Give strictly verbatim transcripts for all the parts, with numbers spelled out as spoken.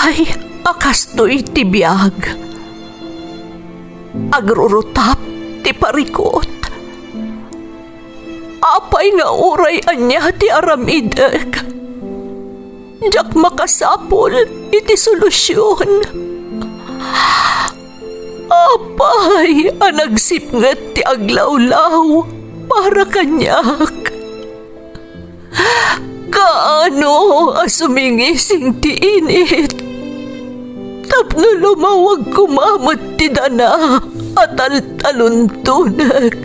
Ay, a kastoy ti biag. Agrurutap ti parikut. Apay nga uray ania ti aramidek, diak makasapul iti solusion. Apay a nagsipnget ti aglawlaw para kaniak? Kaano a sumingising ti init tapno lumawag koma met ti dana a taltaluntonek,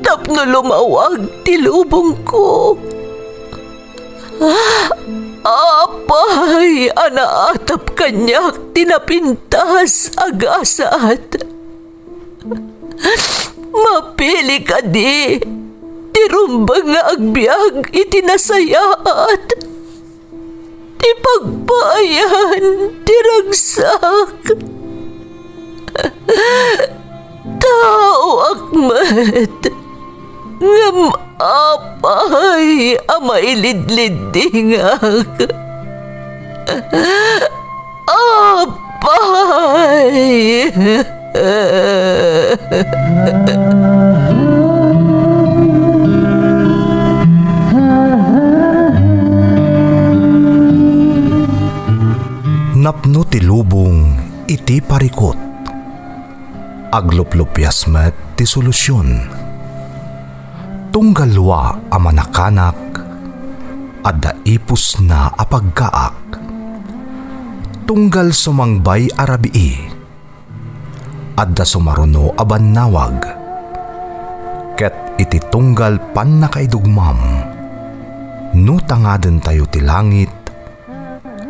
tapno lumawag ti lubongko? Apay a naatap kaniak ti napintas a gasat? Mapili kadi ti rumbeng nga agbiag iti nasayaat, ti pagpaayan ti ragsak? Taoak met, ngem apay a mailidliddingak? Apay! Napno ti lubong iti parikut. Agluplupias met ti solusion. Tunggal dua a manakanak, adda ipusna a pagkaak. Tunggal sumangbay a rabii, adda sumaruno a bannawag. Ket iti tunggal pannakaidugmam, no tangadentayo ti langit,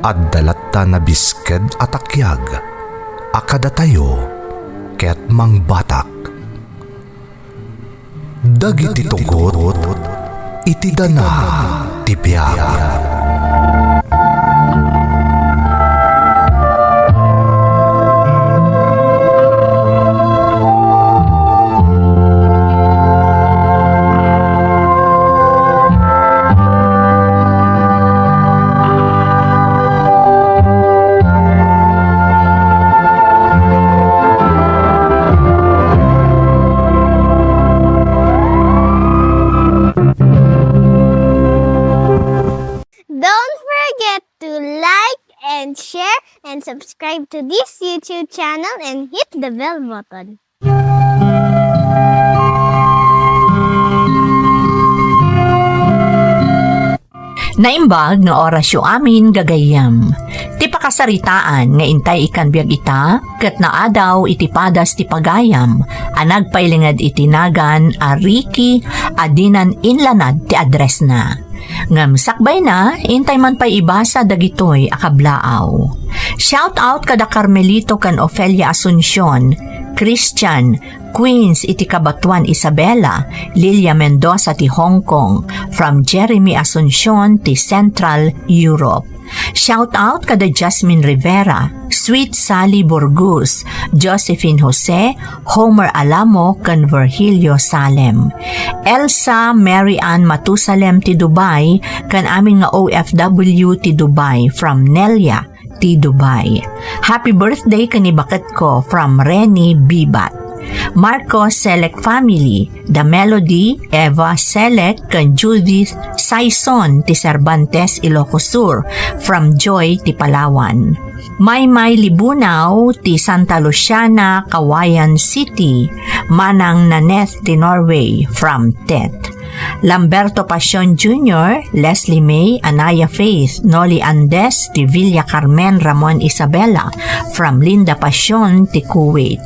adda latta nabisked a takiag a kadatayo ket mangbatak. Dagiti tugot iti dana ti biag. Don't forget to like and share and subscribe to this YouTube channel and hit the bell button. Naimbag nga orasyo amin, gagayyem. Ti pakasaritaan nga intay ikan biag ita, ket naadaw iti padas ti pagayam a nagpailinged iti nagan a Ricky a dinan inlanad ti addressna. Ngem sakbayna, intay man pay ibasa dagitoy a kablaaw. Shout out kada Carmelito ken Ofelia Asuncion, Christian, Queens iti Cabatuan Isabela, Lilia Mendoza ti Hong Kong, from Jeremy Asuncion ti Central Europe. Shout out kada Jasmine Rivera, Sweet Sally Burgos, Josephine Jose, Homer Alamo, ken Virgilio Salem. Elsa Mary Ann Matusalem ti Dubai, ken amin nga O F W ti Dubai, from Nelia ti Dubai. Happy birthday ken ibaketko, from Reni Bibat. Marcos Selec family, The Melody, Eva Selec, ken Judith Saison ti Cervantes, Ilocos Sur, from Joy ti Palawan. Maymay Libunao ti Santa Luciana, Cauayan City, Manang Naneth ti Norway, from Tet. Lamberto Pasion Junior, Leslie May, Anaya Faith, Noli Andes ti Villa Carmen, Ramon Isabela, from Linda Pasion ti Kuwait.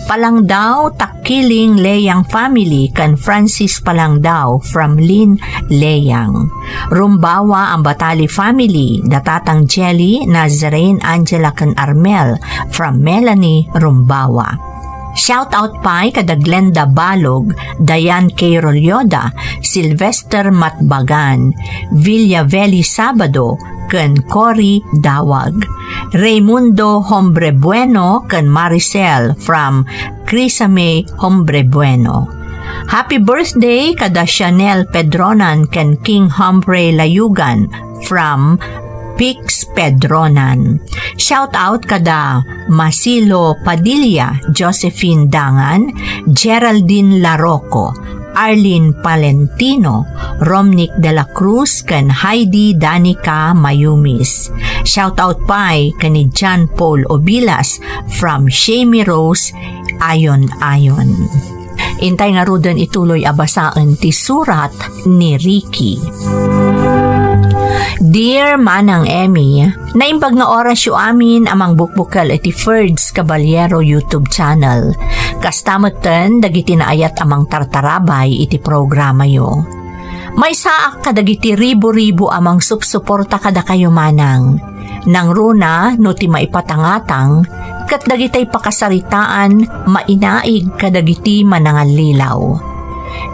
Palangdao, Takkiling Leyang family ken Francis Palangdao from Lin Leyang. Rumbawa Ambatali family, da Tatang Jelly, Nazarene, Angela ken Armel from Melanie Rumbawa. Shout out pay kada Glenda Balog, Diane K. Rolyoda, Sylvester Matbagan, Villa Veli Sabado, ken Cory Dawag. Raymundo Hombrebueno ken Maricel from Crisame Hombrebueno. Happy birthday kada Chanel Pedronan ken King Humphrey Layugan from Pix Pedronan. Shout out kada Masilo Padilla, Josephine Dangan, Geraldine Larocco, Arlene Palentino, Romnick de la Cruz, ken Heidi Danica Mayumis. Shout out pay ken ni John Paul Obilas from Shamey Rose, Ayon-ayon. Intay ngaruden ituloy a basaen ti surat ni Ricky. Dear Manang Emmy, naimbag nga orasyo amin a mangbukbukel iti Ferds Caballero YouTube channel. Kasta metten dagiti naayat a mangtartarabay iti programayo. Maysaak kadagiti ribu-ribu a mangsupsuporta kadakayo, Manang. Nangruna no ti maipatangatang ket dagitay pakasaritaan mainaig kadagiti manangallilaw.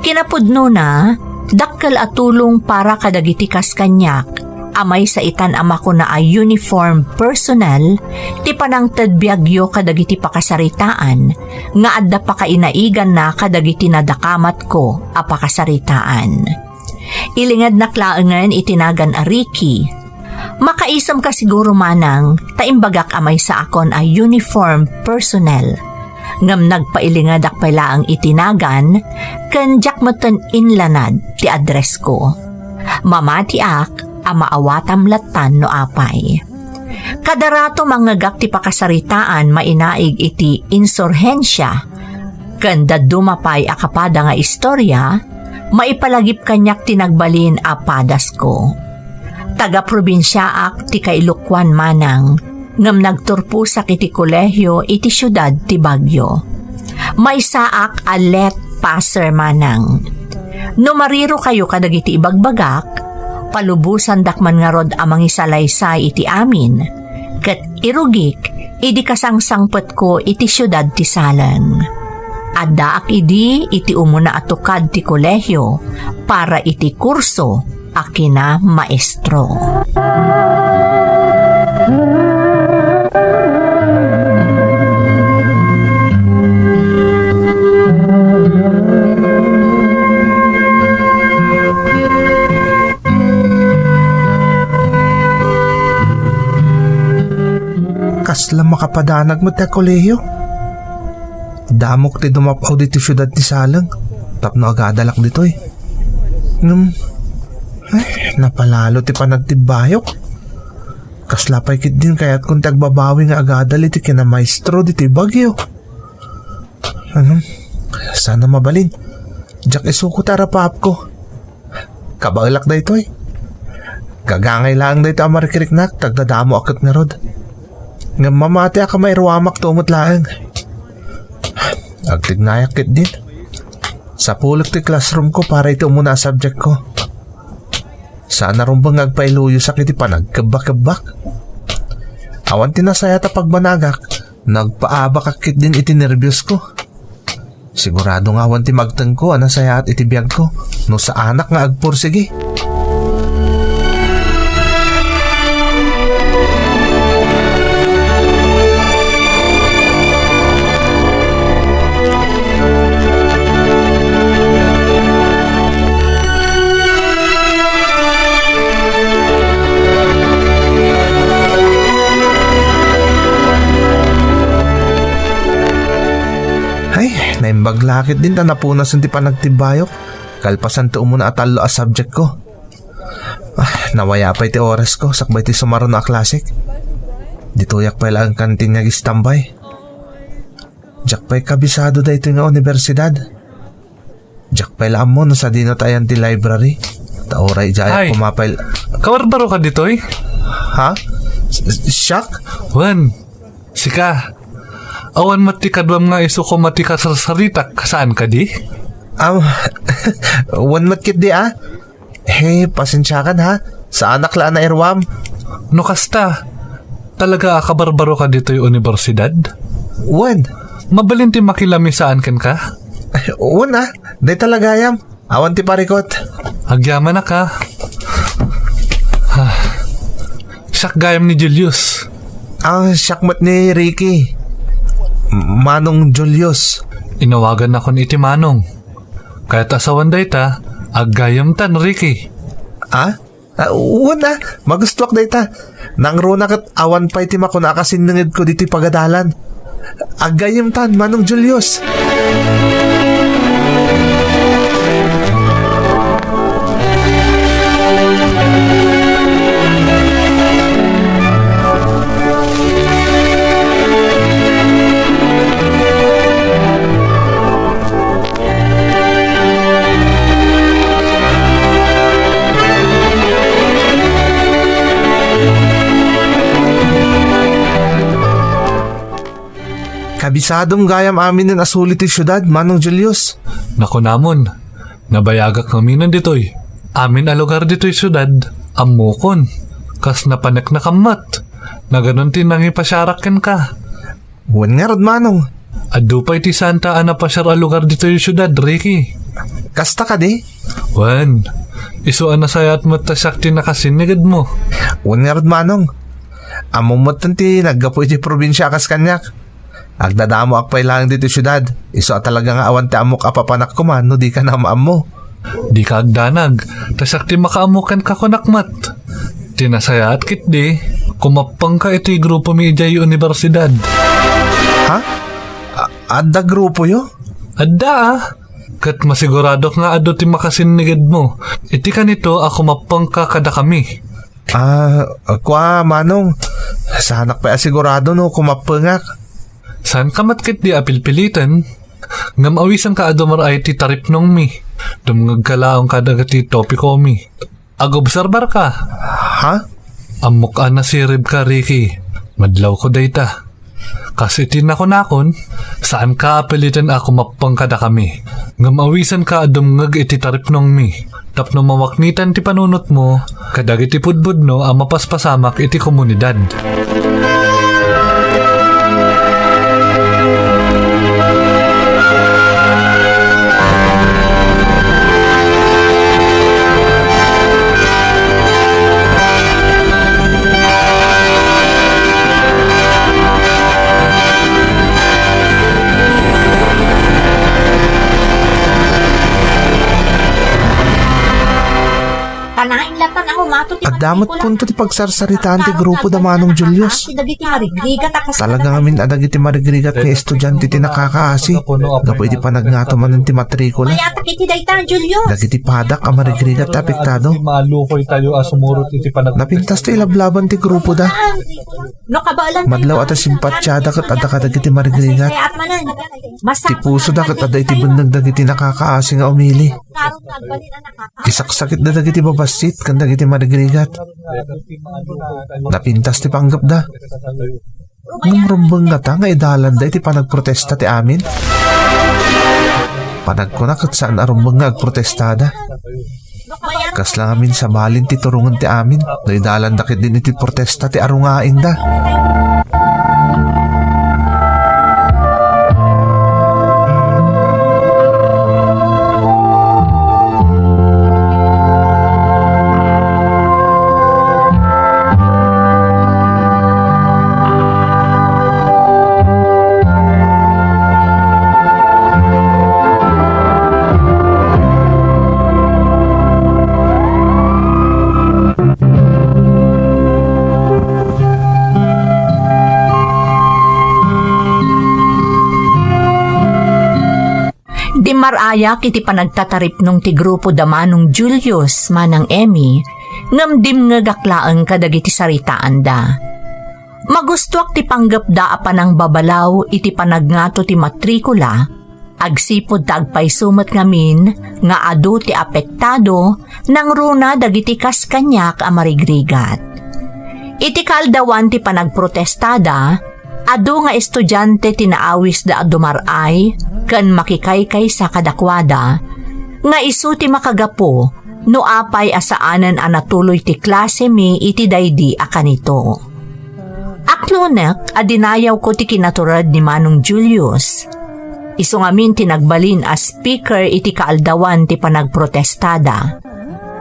Kinapudnona, dakkel a tulong para kadagiti kas kaniak a maysa itan a makuna a uniform personnel ti panangted biagyo kadagiti pakasaritaan nga adda pakainaiganna kadagiti nadakamatko a pakasaritaan. Ilingednak laengen iti nagan a Ricky. Makaisemka siguro, Manang, ta imbagak a maysaakon a uniform personnel. Ngem nagpailingedak pay laeng iti nagan, ken diak metten inlanad ti addressko. Mamatiak a maawatam lattan no apay. Kadarato mangngegak ti pakasaritaan mainaig iti insurhensia, ken dadduma pay a kapada nga istorya, maipalagip kaniak ti nagbalin a padasko. Taga-probinsiaak ti kailokuan, Manang, ngem nagturposak iti kolehio iti siudad ti Baguio. Maysaak a let passer, Manang. No marirokayo kadagiti ibagbagak, palubosandak man ngarud a mangisalaysay iti amin, ket irugik idi kasangsangpetko iti siudad ti Saleng. Addaak idi iti umuna a tukad ti kolehio para iti kurso a kinamaestro. Kasla makapadanag met ti kolehio. Damok ti dumap-aw ditoy siudad ti Saleng tapno agadalak ditoy. Ngem, ay, napalalo ti panagtibbayok. Kasla pay ketdin kayatkon ti agbabawi nga agadal iti kinamaestro ditoy Baguio. Ano? Saan a mabalin? Diak isuko ti arapaapko. Kabaelak daytoy. Gagangay laeng daytoy a marikriknak, ta agdadamoak ket ngarud. Ngem mamatiak a mairuamak to met laeng. Agtignayak ketdin. Sapulek ti classroomko para iti umuna a subjectko. Saan a rumbeng nga agpailuyosak iti panagkebbakebbak. Awan ti nasayaat a pagbanagak, nagpaabakak ketdin iti nerbiosko. Sigurado nga awan ti magtengko a nasayaat iti biagko no saanak nga agpursigi. Ay, naimbag la ketdin ta napunasen ti panagtibbayok. Kalpasan ti umuna a tallo a subjectko. Ah, nawaya pay ti orasko sakbay ti sumaruno a klasek. Ditoyak pay laeng kantin nga agistambay. Diak pay kabisado daytoy nga universidad. Diak pay la ammo no sadino ti ayan ti library. Ta uray idiay Ay. Kumapay. Kabarbaroka ditoy? Ha? S-, s-, siak? Wen, sika. Awan met ti kaduam nga isu koma ti kasarsaritak, saan kadi? Am, wen met ketdi, ah. He, pasensiakan, ha? Saanak la a nairuam. No kasta, talaga a kabarbaroka ditoy universidad? Wen. Mabalin ti makilamisaan kenka? Wen, ah. Dayta la gayam. Awan ti parikot. Agyamanak, ah. Ah. Siak gayam ni Julius. Ah, siak met ni Ricky. M-, Manong Julius. Inawagannakon iti Manong. Kayat a sawen dayta, aggayamtan, Ricky. Ah? Ah, wen a, magustuak dayta. Nangruna ket awan pay ti makuna a kasinningedko ditoy pagadalan. Aggayyemtan, Manong Julius. Kabisadom gayam aminen a suli ti siudad, Manong Julius. Nakunamon, nabayagak ngaminen ditoy. Amin a lugar ditoy siudad, ammokon. Kas napaneknakam met. Naganon ti nangipasiarak kenka. Wen ngarud, Manong. Adu pay ti saanta a napasiar a lugar ditoy siudad, Ricky. Kasta kadi? Wen, isu a nasayaat met ta siak ti nakasinnigedmo. Wen ngarud, Manong. Ammom metten ti naggapu iti probinsia a kas kaniak. Agdadamoak pay laeng ditoy siudad. Isu a talaga nga awan ti ammok a papanak koma no dika maammo. Dika agdanag, ta siak ti makaammo kenka, kunak met. Ti nasayaat ketdi, kumappengka iti grupomi idiay universidad. Ha? A-, adda grupoyo? Adda a. Ket masiguradok nga adu ti makasinnigedmo. Iti kanito a kumappengka kadakami. Ah, kua, Manong. Saanak pay a sigurado no kumappengak. Saanka met ketdi a pilpiliten. Ngem awisenka a dumar-ay ti taripnongmi. Dumngegka laeng kadagiti topikomi. Agobserbarka. Ha? Ammok a nasiribka, Ricky. Madlawko dayta. Kas iti nakunakon, saanka a piliten a kumappeng kadakami. Ngem awisenka a dumngeg iti taripnongmi. Tapno mawaknitan ti panunotmo kadagiti pudpudno a mapaspasamak iti komunidad. Adda met punto ti pagsarsaritaan ti grupo da Manong Julius. Talaga ngamin a dagiti marigrigat nga estudiante ti nakakaasi gapu iti panagngato manen ti matrikula. Dagiti padak a marigrigat ti apektado. Napintas ti ilablaban ti grupo da. Madlaw a ta simpatiada ket adda kadagiti marigrigat. Ti pusoda ket adda iti benneg dagiti nakakaasi nga umili. Isaksakitda dagiti babassit ken dagiti marigrigat. Napintas ti panggepda. Ngem rumbeng ngata nga idalanda iti panagprotesta ti amin? Panagkuna ket saan a rumbeng nga agprotestada. Kasla ngamin sabalin ti turongen ti amin no idalanda ketdin iti protesta ti arungaingda. Dimmar-ayak iti panagtataripnong ti grupo da Manong Julius, Manang Emmy, ngem dimngegak laeng kadagiti saritaanda. Magustoak ti panggepda a panangbabalaw iti panagngato ti matrikula, agsipud ta agpayso met ngamin nga adu ti apektado nangruna dagiti kas kaniak a marigrigat. Iti kaaldawan ti panagprotestada, adu nga estudiante ti naawisda a dumar-ay ken makikaykaysa kadakuada, nga isu ti makagapu no apay a saanen a natuloy ti klasemi iti daydi a kanito. Aklonek a dinayawko ti kinatured ni Manong Julius. Isu ngamin ti nagbalin a speaker iti kaaldawan ti panagprotestada.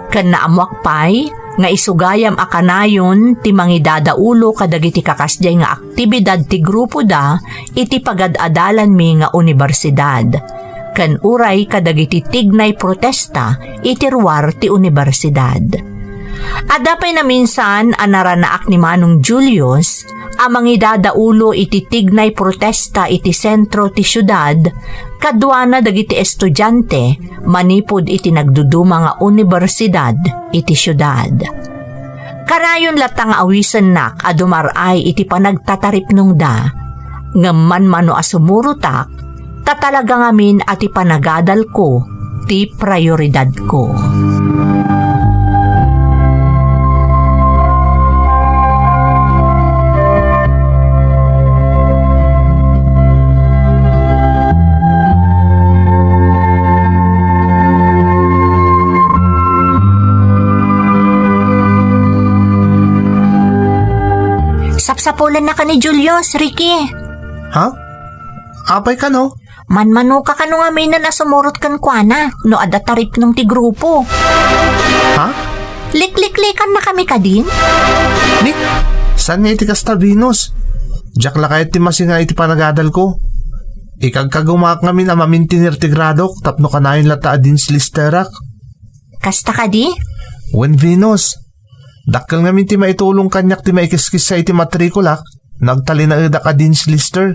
Ken naammoak pay nga isu gayam a kanayon ti mangidadaulo kadagiti kakasdiay nga aktibidad ti grupoda iti pagad-adalanmi nga unibersidad, ken uray kadagiti tignay protesta iti ruar ti unibersidad. Adda pay naminsan a naranaak ni Manong Julius a mangidadaulo iti tignay protesta iti sentro ti siudad kaduana dagiti estudiante manipud iti nagduduma nga unibersidad iti siudad. Kanayon latta nga awisennak a dumar-ay iti panagtataripnongda, ngem manmano a sumurotak, ta talaga ngamin a ti panagadalko ti prioridadko. Sapsapulennaka ni Julius, Ricky. Ha? Apay kano? Manmanoka kano ngamin a sumurot kenkuana no adda taripnong ti grupo. Ha? Likliklekannakami kadin? Ni? Saan nga iti kasta, Venus? Diak la kayat ti masinga iti panagadalko. Ikagkagumaak ngamin a mamintinir ti gradok tapno kanayon latta a dean's listerak. Kasta kadi? Wen, Venus. Dakkel ngamin ti maitulong kaniak ti maikiskissa iti matrikulak no agtalinaedak a dean's lister.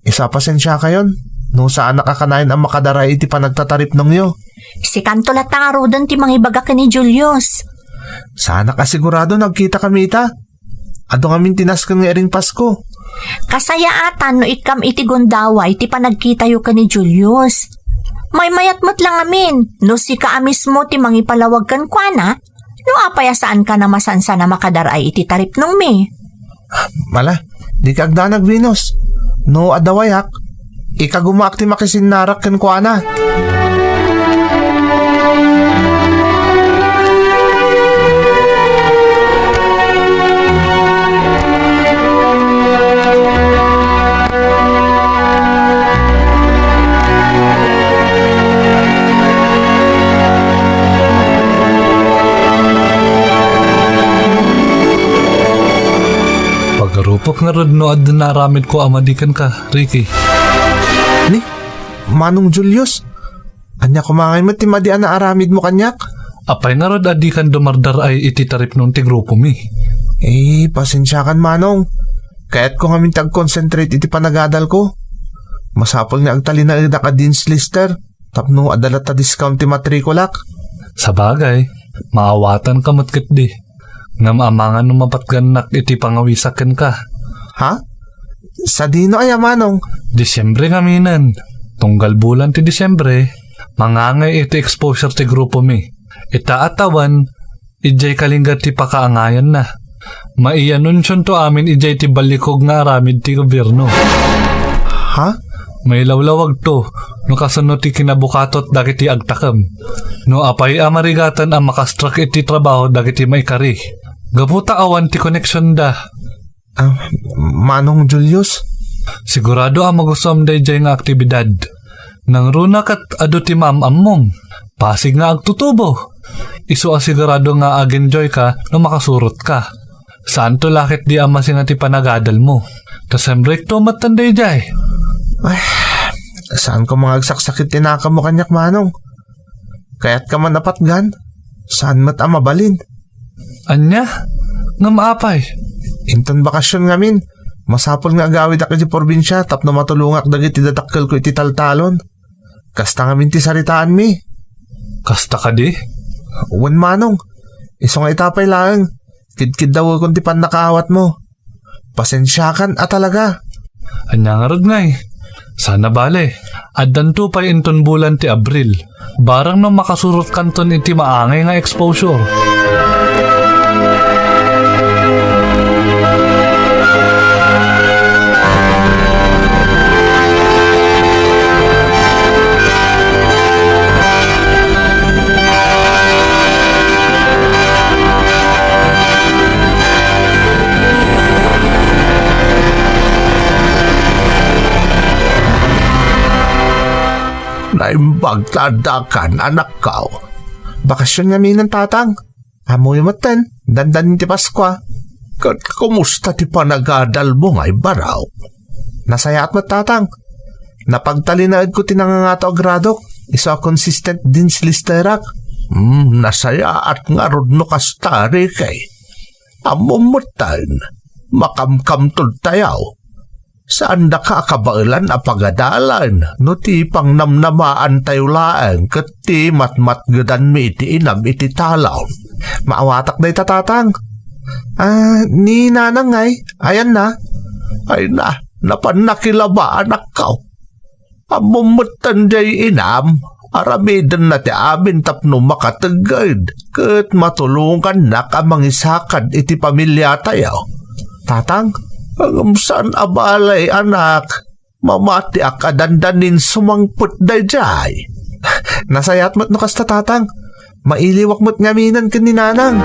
Isu a pasensiakayon no saanak a kanayon a makadaray iti panagtataripnongyo. Sikanto latta ngaruden ti mangibaga ken ni Julius. Saanak a sigurado no agkitakami ita. Adu ngamin ti nasken nga iring Pasko. Kasayaatan no ikkam iti gundaway ti panagkitayo ken ni Julius. Maymayat met la ngamin no sika a mismo ti mangipalawag kenkuana, no apay a saankan a masansan a makadaray iti taripnongmi. Mala, dika agdanag, Venus. No adda wayak, ikagumaak ti makisinnarak kenkuana. Pagarupok ngarud no adda naaramidko a madi kenka, Ricky. Ni? Manong Julius? Ania koma ngay met ti madi a naaramidmo kaniak? Apay ngarud a dikan dumardar-ay iti taripnong ti grupomi? Eh, pasensiakan, Manong. Kayatko ngamin ti agconcentrate iti panagadalko. Masapul nga agtalinaedak a dean's lister tapno adda latta discount ti matrikulak. Sabagay, maawatanka met ketdi. Ngem amangan no mapatgannak iti pangawisak kenka. Ha? Sadino aya, Manong? Disiembre ngaminen. Tunggal bulan ti Disiembre, mangangay iti exposure ti grupomi. Ita a tawen, idiay kalinggat ti pakaangayanna. Maianunsionto amin idiay ti ballikog nga aramid ti gobierno. Ha? Mailawlawagto no kasano ti kinabukatot dagiti agtakem. No apay a marigatan a makastrak iti trabaho dagiti maikari. Gapu ta awan ti koneksionda. Ah, Manong Julius? Sigurado a magustuam daydiay nga aktibidad. Nangruna ket adu ti maam-ammom. Pasig nga agtutubo. Isu a sigurado nga agenjoyka no makasurotka. Saanto la ketdi a masinga ti panagadalmo. Ta semrekto metten daydiay. Ay, saan ko nga agsaksakit ti nakemmo kaniak, Manong. Kayatka man a patgan, saan met a mabalin. Ania? Ngem apay? Inton bakasyon ngamin, masapul nga agawidak iti probinsia tapno matulongak dagiti dadakkelko iti taltalon. Kasta ngamin ti saritaanmi. Kasta kadi? Wen, Manong. Isu nga ita pay laeng, kidkiddawekon ti pannakaawatmo. Pasensiakan a talaga. Ania ngarud ngay? Sana bale, addanto pay inton bulan ti Abril. Barang no makasurotkanton iti maangay nga exposure. Naimbag ta addakan, anakko. Bakasyon ngaminen, Tatang. Ammoyo metten, dandanin ti Paskua. Ket kumusta ti panagadalmo ngay, Baraw? Nasayaat met, Tatang. Napagtalinaedko ti nangangato a gradok, isu a consistent dean's listerak. Hmm, nasayaat ngarud no kasta, Ricky. Ammom metten, makamkamtod tayo. Saandaka a kabaelan a pagadalen no ti pangnamnamaantayo laeng ket ti matmatgedanmi iti inam iti talon. Maawatak dayta, Tatang. Ah, ni Nanang ngay, ayanna? Ay na, napan nakilaba, anakko. Ammom metten diay inam, aramidenna ti amin tapno makategged ket matulongannak a mangisakad iti pamiliatayo. Tatang? Ngem saan a balay, anak. Mamatiak a dandanin sumangpet daydiay. Nasayaat met no kasta, Tatang. Mailiwak met ngaminen ken ni Nanang.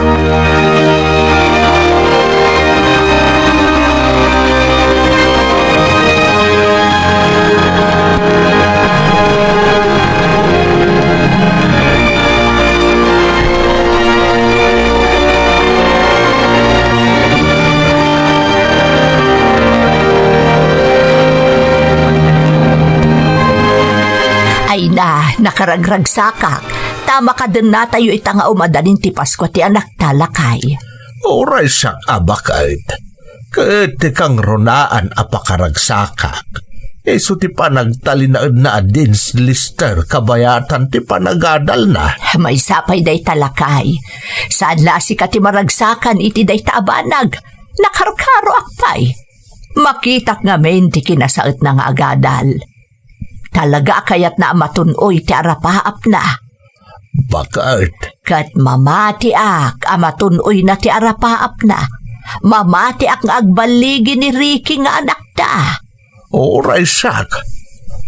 Ay na, nakaragragsakak. Ta makadennatayo ita nga umadanin ti Paskua ti anakta, lakay. Uray siak a baket. Ket ti kangrunaan a pakaragsakak, isu ti panagtalinaedna a Dean's Lister kabayatan ti panagadalna. Maysa pay dayta, lakay. Saan la a sika ti maragsakan iti dayta a banag. Nakarkaroak pay. Makitak ngamin ti kinasaetna nga agadal. Talaga a kayatna a matun-oy ti arapaapna. Baket. Ket mamatiak a matun-oyna ti arapaapna. Mamatiak nga agballigi ni Ricky nga anakta. Uray siak.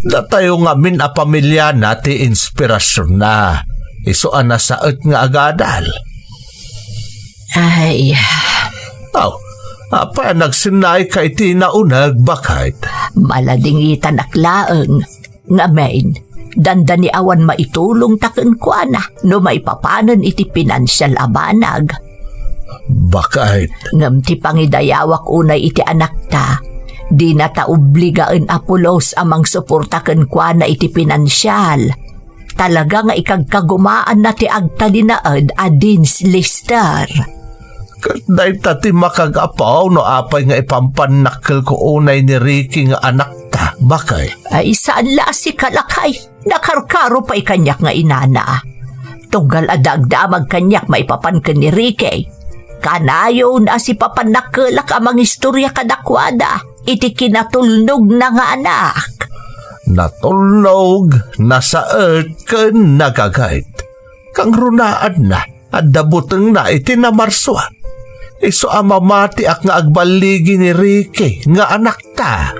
Datayo ngamin a pamiliana ti inspirasionna. Isu a nasaet nga agadal. Ay. Aw, apay a nagsinnaayka iti nauneg, baket? Maladingitanak laeng. Ngamin, dandani awan maitulongta kenkuana no maipapanen iti pinansial a banag. Baket. Ngem ti pangidayawak unay iti anakta, dinata obligaen a pulos a mangsuporta kenkuana iti pinansial. Talaga nga ikagkagumaanna ti agtalinaed a Dean's Lister. Ket dayta ti makagapu no apay nga ipampannakkelko unay ni Ricky nga anakta, baket? Ay, saan la a sika, lakay. Nakarkaro pay kaniak nga inana. Tunggal a dagdamag kaniak maipapan ken ni Ricky. Kanayon a sipapannakkelak a mangistoria kadakuada iti kinatulnogna nga anak. Natulnog, nasaet, ken nagagayt. Kangrunaanna, adda butengna iti namarsua. Isu a mamatiak nga agballigi ni Ricky nga anakta.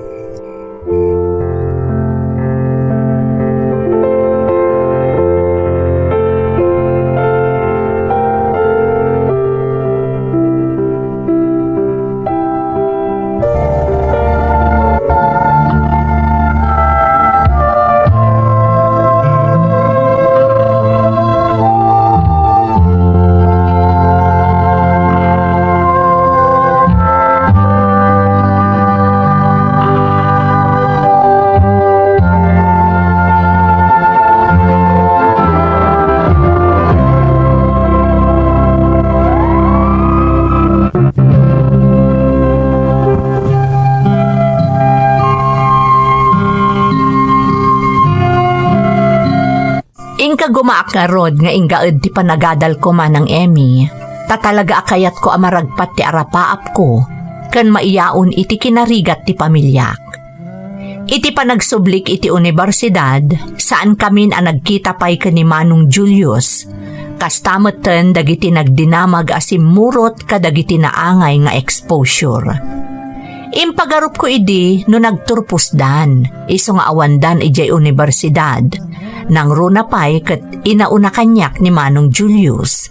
Inka gumaak ngarud nga inggaed ti panagadalko, Manang Emmy, ta talaga a kayatko a maragpat ti arapaapko ken maiyaon iti kinarigat ti pamiliak. Iti panagsublik iti universidad, saankamin a nagkita pay ken ni Manong Julius. Kasta metten dagiti nagdinamag a simmurot kadagiti naangay nga exposure. Impagarupko idi no nagturposdan, isu nga awandan idiay universidad. Nangruna pay ket inauna kaniak ni Manong Julius.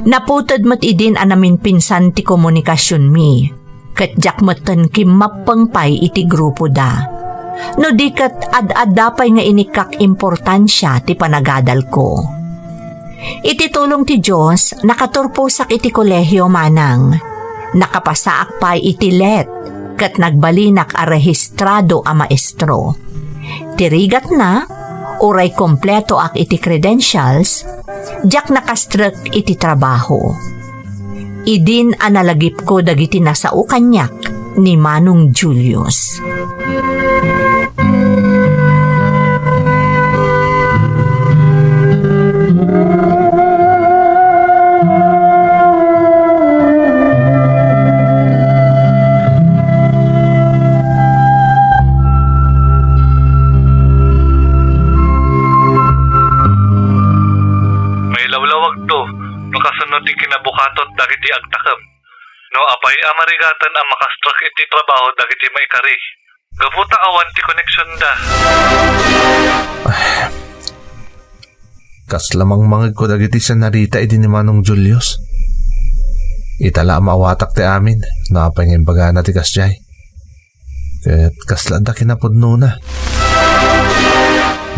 Naputed met idin a naminpinsan ti komunikasionmi, ket diak metten kimmappeng pay iti grupoda. No di ket ad-adda pay nga inikkak importansia ti panagadalko. Iti tulong ti Dios, nakaturposak iti kolehio, Manang. Nakapasaak pay iti let, ket nagbalinak a rehistrado a maestro. Ti rigatna, uray kompletoak iti credentials, diak nakastrek iti trabaho. Idin a nalagipko dagiti nasao kaniak ni Manong Julius. Mailawlawagto no kasano ti kinabukatot dagiti agtakem. No apay a marigatan a makastrek iti trabaho dagiti maikari, gapu ta awan ti koneksionda. Kasla mangmangegko dagiti senarita idi ni Manong Julius. Ita la a maawatak ti amin no apay nga imbagana ti kasdiay. Ket kasla adda kinapudnona.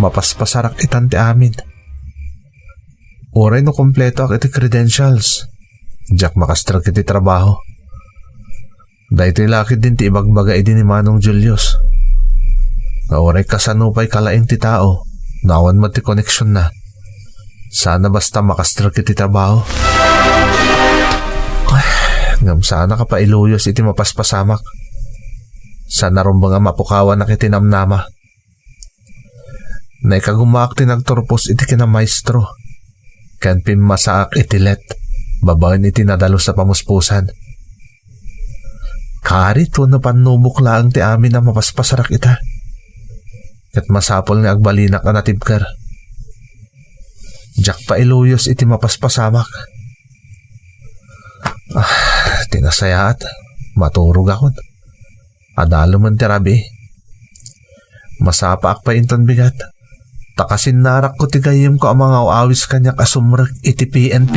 Mapaspasarak itan ti amin. Uray no kompletoak iti credentials, diak makastrek iti trabaho. Daytoy la ketdin ti ibagbaga idi ni Manong Julius, nga uray kasano pay kalaing ti tao, no awan met ti koneksionna, saan a basta makastrek iti trabaho. Ay, ngem saanak a pailuyos iti mapaspasamak. Saan a rumbeng a mapukawanak iti namnama. Naikagumaak ti nagturpos iti kinamaestro, ken pimmasaak iti let babaen iti nadalus a pamuspusan. Karit wenno pannubok laeng ti amin a mapaspasarak ita, ket masapul nga agbalinak a natibker. Diak pailuyos iti mapaspasamak. Ah, ti nasayaat, maturogakon. Adalomen ti rabii. Masapaak pay inton bigat. Ta kasinnarakko ti gayyemko a mangaw-awis kaniak a sumrek iti P N P.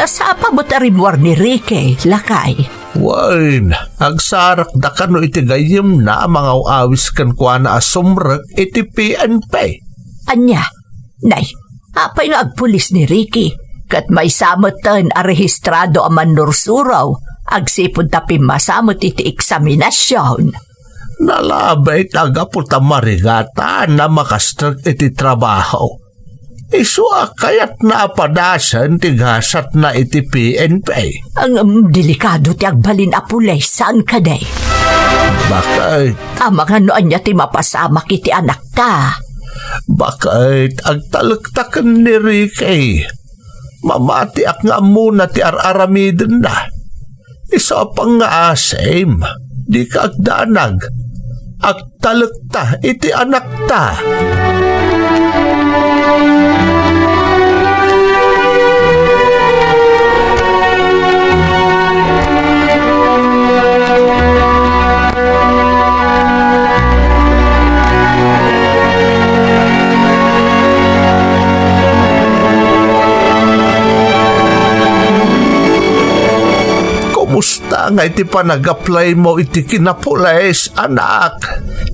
Nasapa met a rimmuar ni Ricky, lakay. Wen, agsarakda kano iti gayyemna a mangaw-awis kenkuana a sumrek iti P N P. Ania? Nay, apay nga agpulis ni Ricky? Ket maysa metten a rehistrado a mannursuro, agsipud ta pimmasa met iti eksaminasion. Nalabit a gapu ta marigatan a makastrek iti trabaho. Isu a kayatna a padasen ti gasatna iti P N P. Ang, um, delikado ti agbalin a pulis, saan kadi? Bakit? Amangan no ania ti mapasamak iti anakta. Bakit? Agtalekta ken ni Ricky. Mamatiak nga ammona ti ar-aramidenna. Isu a pangngaasim, dika agdanag. Agtalekta iti anakta. Kumusta ngay ti panag-apply mo iti kinapulis, anak?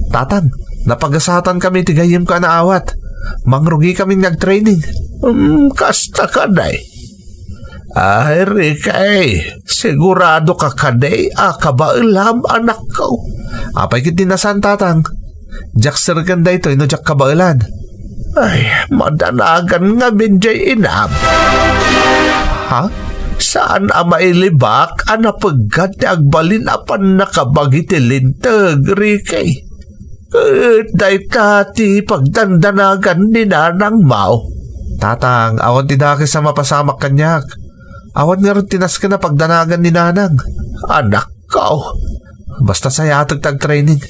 Tatang, napagasatan kami iti gayyem ko a naawat. Mangrugi kami nga agtraining. Hmm, kasta kadi. Ay, Ricky, sigurado ka kadi a kabaelam, anakko? Apay ket di nasan, Tatang? Diak serken daytoy no diak kabaelan. Ay, madanagan ngamin diay inam. Ha? Saan a mailibak a napeggad ti agbalin a pannakabagi ti linteg, Ricky? Ket dayta ti pagdandanagan ni nanangmo. Tatang, awan ti dakes a mapasamak kaniak. Awan ngarud ti nasken a pagdanagan ni nanang. Anakko. Basta sayatek ti agtraining.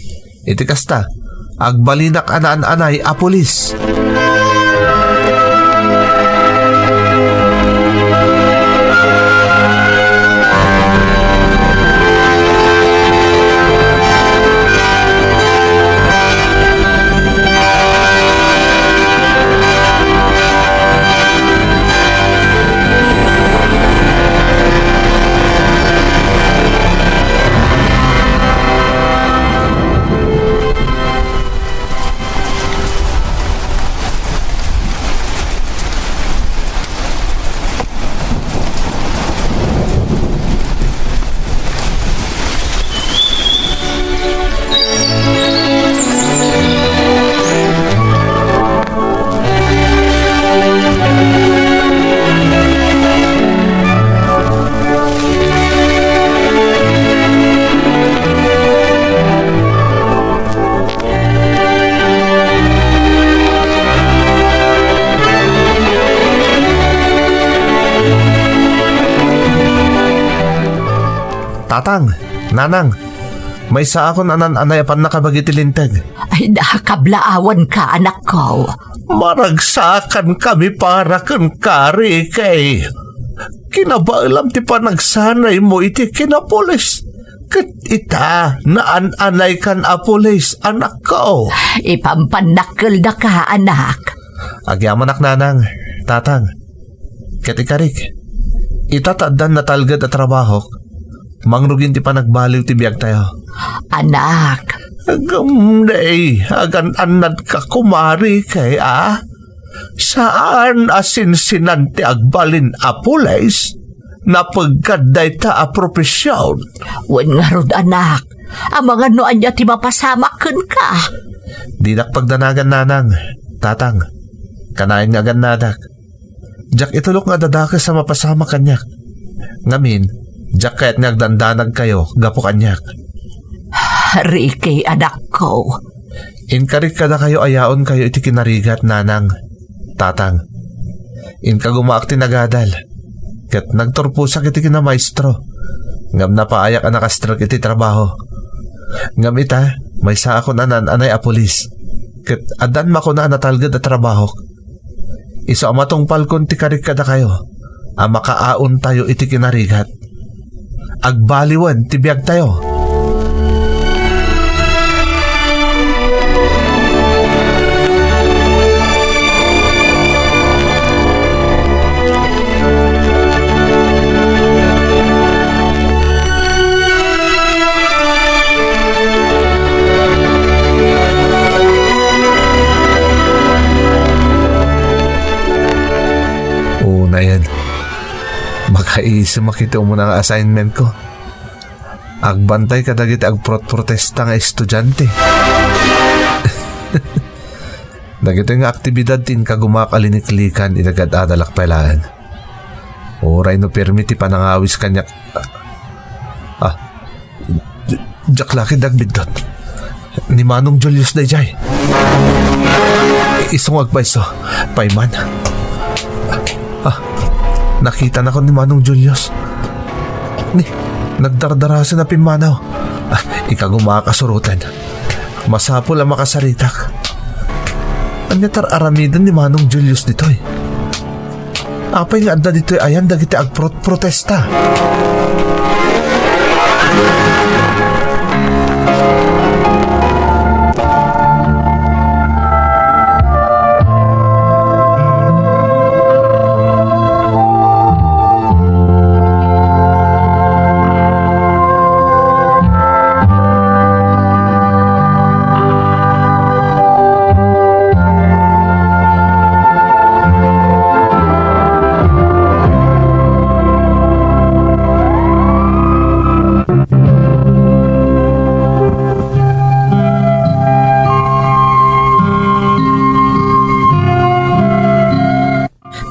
Iti kasta, agbalinak a naan-anay a pulis. Tatang, Nanang, maysaakon a naan-anay a pannakabagi ti linteg. Ay, nakablaawanka, anakko. Maragsakankami para kenka, Ricky. Kinabaelam ti panagsanaymo iti kinapulis. Ket ita, naan-anaykan a pulis, anakko. Ipampannakkeldaka, anak. Agyamanak, Nanang, Tatang. Ket ikarik, ita ta addan natalged a trabahok, mangrugin ti panagbaliw ti biagtayo. Anak. Ngem, nay, agan-annadka koma, Ricky, a? Saan a sinsinan ti agbalin a pulis? Napeggad dayta a profesion. Wen ngarud, anak, amangan no ania ti mapasamak kenka. Dinak pagdanagan, Nanang, Tatang. Kanayon nga agannadak. Diak itulok nga adadakes a mapasamak kaniak. Ngamin, diak kayat nga agdandanagkayo gapu kaniak. Ricky, anakko. Inkarik kadakayo a yaonkayo iti kinarigat, Nanang, Tatang. Inkagumaak ti nagadal, ket nagturposak iti kinamaestro, ngem napaayak a nakastrek iti trabaho. Ngem ita, maysaakon a naan-anay a pulis, ket addan makuna a natalged a trabahok. Isu a matungpalkon ti karik kadakayo a makaaontayo iti kinarigat. Agbaliwen ti biagtayo. Unayen, makaisimak iti umuna nga assignment ko. Agbantay kadagiti agprotprotesta nga estudiante. Dagitoy nga aktibidad ti inkagumaak a liniklikan idi agad-adalak pay laeng. Uray no pirmi ti panangawis kaniak. Ah, di-, diak la ket agbiddut. Ni Manong Julius daydiay. Isu nga agpayso. Payman. Ah, nakitanakon ni Manong Julius. Ni, nagdardarasen a pimmanaw. Ah, ikagumaak a suroten. Masapul a makasaritak. Ania ti ar-aramiden ni Manong Julius ditoy? Apay nga adda ditoy ayan dagiti agprot-protesta?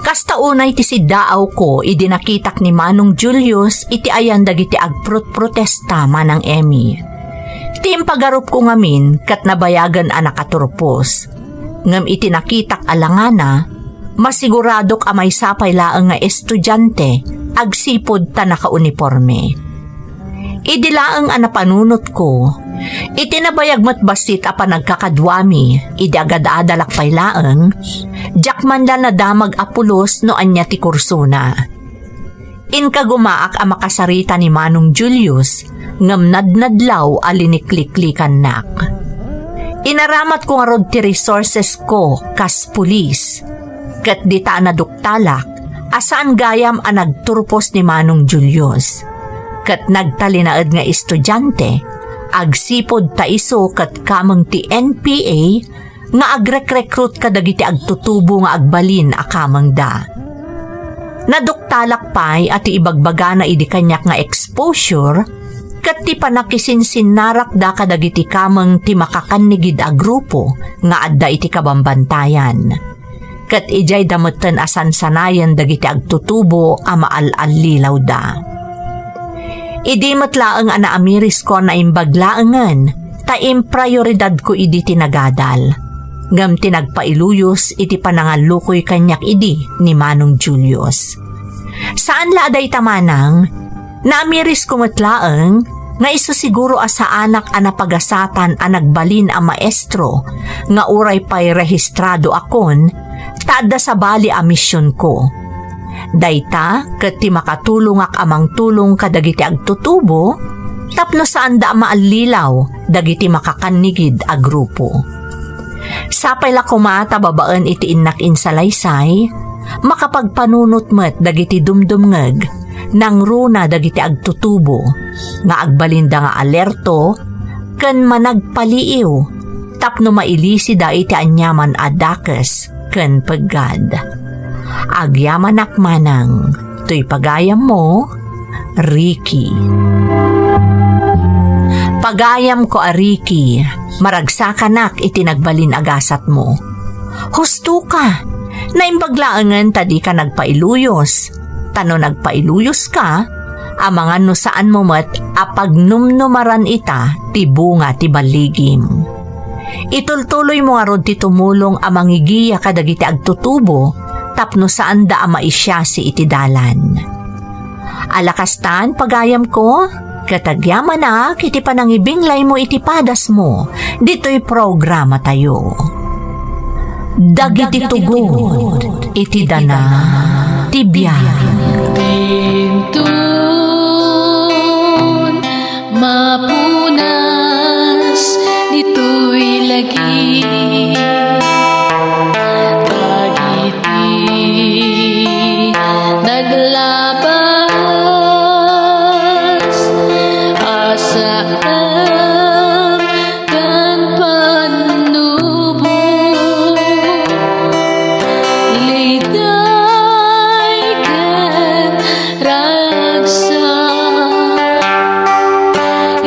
Kasta unay ti siddaawko idi nakitak ni Manong Julius iti ayan dagiti agprotprotesta, Manang Emmy. Ti impagarupko ngamin ket nabayagen a nakaturpos. Ngem iti nakitak a langana, masiguradok a maysa pay laeng nga estudiante agsipud ta nakauniporme. Idi laeng a napanunotko, iti nabayag met bassit a panagkakaduami, idi agad-adalak pay laeng, diak man la nadamag a pulos no ania ti kursona. Inkagumaak a makasarita ni Manong Julius, ngem nadnadlaw a linikliklikannak. Inaramatko ngarud ti resources ko kas pulis, ket dita a naduktalak a saan gayam a nagturpos ni Manong Julius. Ket nagtalinaed nga estudiante, agsipud ta isu ket kameng ti N P A nga agrekrekrut kadagiti agtutubo nga agbalin a kamengda. Naduktalak pay a ti ibagbagana idi kaniak nga exposure ket ti panakisinsinnarakda kadagiti kameng ti makakannigid a grupo nga adda iti kabambantayan. Ket idiay da metten a sansanayen dagiti agtutubo a maal-allilawda. Idi met laeng a naamirisko a naimbag laengen, ta imprioridadko idi ti nagadal. Ngem ti nagpailuyos iti panangallukoy kaniak idi ni Manong Julius. Saan la a dayta, Manang, Naamirisko met laeng nga isu siguro a saanak a napagasatan a nagbalin a maestro nga uray pay rehistrado akon, ta adda sabali a misionko. Dayta ket ti makatulongak a mangtulong kadagiti agtutubo tapno saanda a maallilaw dagiti makakannigid a grupo. Sapay la koma ta babaen iti innak insalaysay, makapagpanunot met dagiti dumdumngeg, nangruna dagiti agtutubo, nga agbalinda nga alerto ken managpaliiw tapno mailisida iti aniaman a dakes ken peggad. Agyamanak manang, toy pagayammo, Ricky. Pagayamko a Ricky, maragsakanak iti nagbalin a gasatmo. Husto ka, naimbag laengen ta di ka nagpailuyos. Ta no nagpailuyos ka, amangan no saanmo met a pagnumnumaran ita ti bunga ti balligim. Itultuloymo ngarud ti tumulong a mangigiya kadagiti agtutubo tapno saanda a maisiasi iti dalan. Ala kastan, pagayamko, ket agyamanak iti panangibinglaymo iti padasmo ditoy programatayo. Dagiti tugod iti dana ti biag. Inton mapunas ditoy lagi, dagiti naglabas a saknam ken pannubo, liday ken ragsak,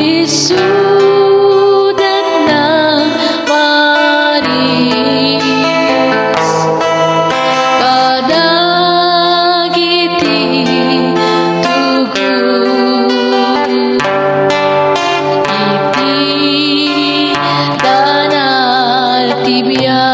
isudat nang paris kadagiti tugod iti dana ti biag.